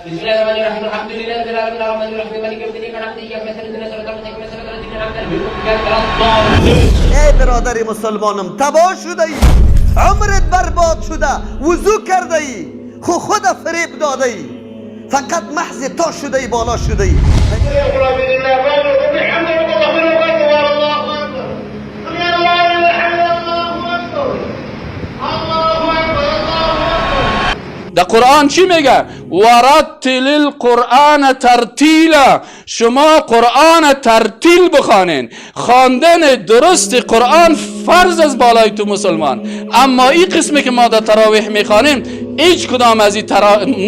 بسم الله الرحمن الرحيم. الحمد لله رب العالمين الرحمن الرحيم مالك يوم الدين. إياك نعبد وإياك نستعين. اهدنا الصراط المستقيم صراط الذين أنعمت عليهم غير الضالين. ای برادر مسلمانم، تباه شده ای، عمرت برباد شده، وضو کرده ای، خو خود فریب داده ای، فقط محض تا شده ای، بالا شده ای. الله أكبر. سمع الله لمن حمده. الله أكبر. الله أكبر. الله أكبر. در قرآن چی میگه؟ ورتل القرآن ترتیلا. شما قرآن ترتیل بخوانین. خواندن درست قرآن فرض از بالای تو مسلمان. اما این قسمی که ما در تراویح میخوانیم، هیچ کدام از این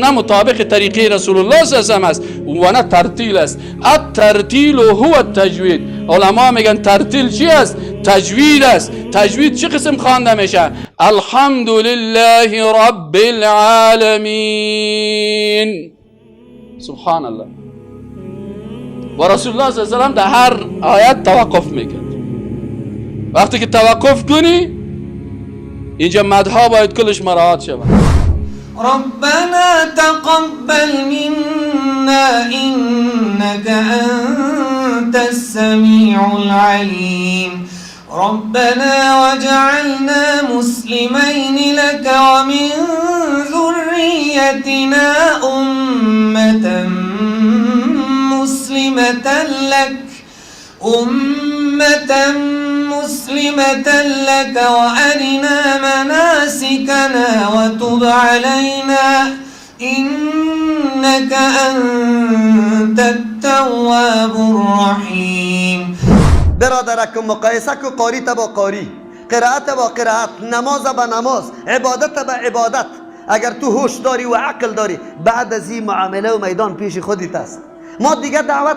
نه مطابق طریقه رسول الله صلی الله علیه و است و نه ترتیل است. الترتیل هو التجوید. علما میگن ترتیل چی است؟ تجوید است. تجوید چه قسم خوانده میشه؟ الحمد لله رب العالمین. سبحان الله. و رسول الله صلی الله علیه و در هر آیت توقف میکرد. وقتی که توقف کنی، اینجا مدها باید کلش مراعات شود. ربنا تقبل منا إنك أنت السميع العليم. ربنا واجعلنا مسلمين لك ومن ذريتنا أمة مسلمة لك، أمة مسلمة لك، وأرنا مناسكنا وتب علينا إنك أنت التواب الرحيم. برادرکم، مقایسه کو قاری با قاری، قرائت با قرائت، نماز با نماز، عبادت با عبادت. اگر تو هوش داری و عقل داری، بعد از این معامله و میدان پیش خودت است. ما دیگه دعوت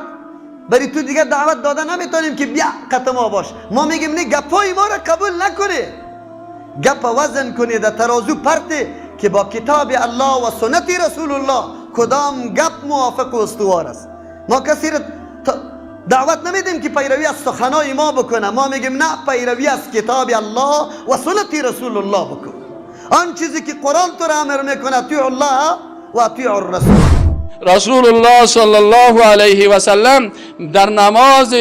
بری تو دیگه دعوت داده نمیتونیم که بیا قت ما باش. ما میگیم نه، گپای ما را قبول نکنی، گپ وزن کنی، در ترازو پرته که با کتاب الله و سنت رسول الله کدام گپ موافق و استوار است. ما کسی را دعوت نمیدیم که پیروی از سخنای ما بکنه. ما میگیم نه، پیروی از کتاب الله و سنت رسول الله بکن. آن چیزی که قرآن تو را امر میکنه، اطیعوا الله و اطیعوا الرسول. رسول الله صلی الله علیه و سلم در نماز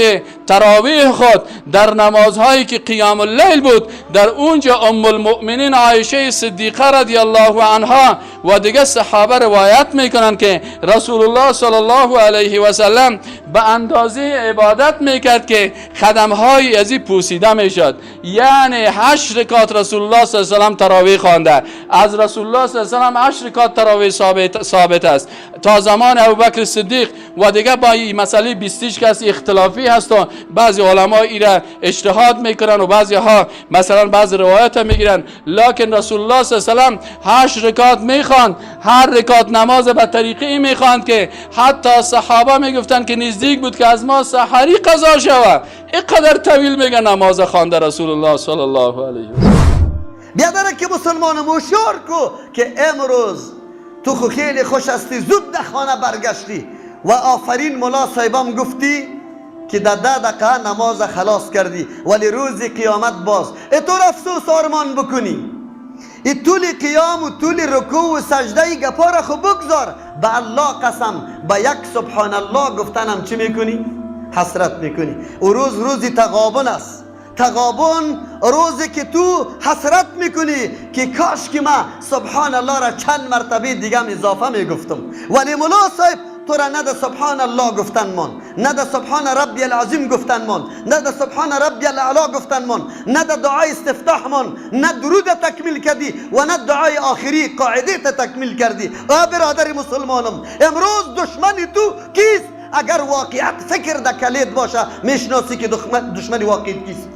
تراویح خود، در نمازهایی که قیام اللیل بود، در اونجا ام المؤمنین عایشه صدیقه رضی الله عنها و دیگه صحابه روایت میکنن که رسول الله صلی الله علیه و سلم به اندازه عبادت میکرد که قدمهای ازی پوسیده میشد. یعنی 8 رکعت رسول الله صلی الله علیه و سلم تراویح خوانده. از رسول الله صلی الله علیه و سلم 8 رکعت تراویح ثابت است تا زمان ابوبکر صدیق. و دیگه با این مسئله 20 کس اختلافی هست و بعضی علما ایره اجتهاد میکنن و بعضی ها مثلا بعضی روایت میگیرن. لکن رسول الله صلی الله علیه و سلم 8 رکعت میخواند. هر رکعت نماز به طریقه ای میخواند که حتی صحابه میگفتن که نزدیک بود که از ما سحری قضا شود. اینقدر طویل میگه نماز خوانده رسول الله صلی الله علیه و سلم. بیادر که مسلمان، هوشیار کو که امروز تو خو خیلی خوش هستی، زود در خانه برگشتی و آفرین ملا صاحبم گفتی که در 10 دقیقه نماز خلاص کردی. ولی روز قیامت باز ای تو افسوس آرمان بکنی. ای طول قیام و طول رکوع و سجده ای گپا را خو بگذار، به الله قسم، به یک سبحان الله گفتنم چی میکنی؟ حسرت میکنی. و روز روزی تغابن است. تغابن روزی که تو حسرت میکنی که کاش که ما سبحان الله را چند مرتبه دیگه هم اضافه میگفتم. ولی ملا صاحب تو را نه ده سبحان الله گفتن مان، نه ده سبحان ربی العظیم گفتن مان، نه ده سبحان ربی الاعلی گفتن مان، نه ده دعای استفتاح مان، نه درود تکمیل کردی و نه دعای آخری قاعده تکمیل کردی. آ برادر مسلمانم، امروز دشمن تو کیست؟ اگر واقعیت فکر در کلید باشه، میشناسی که دشمن واقعیت کیست.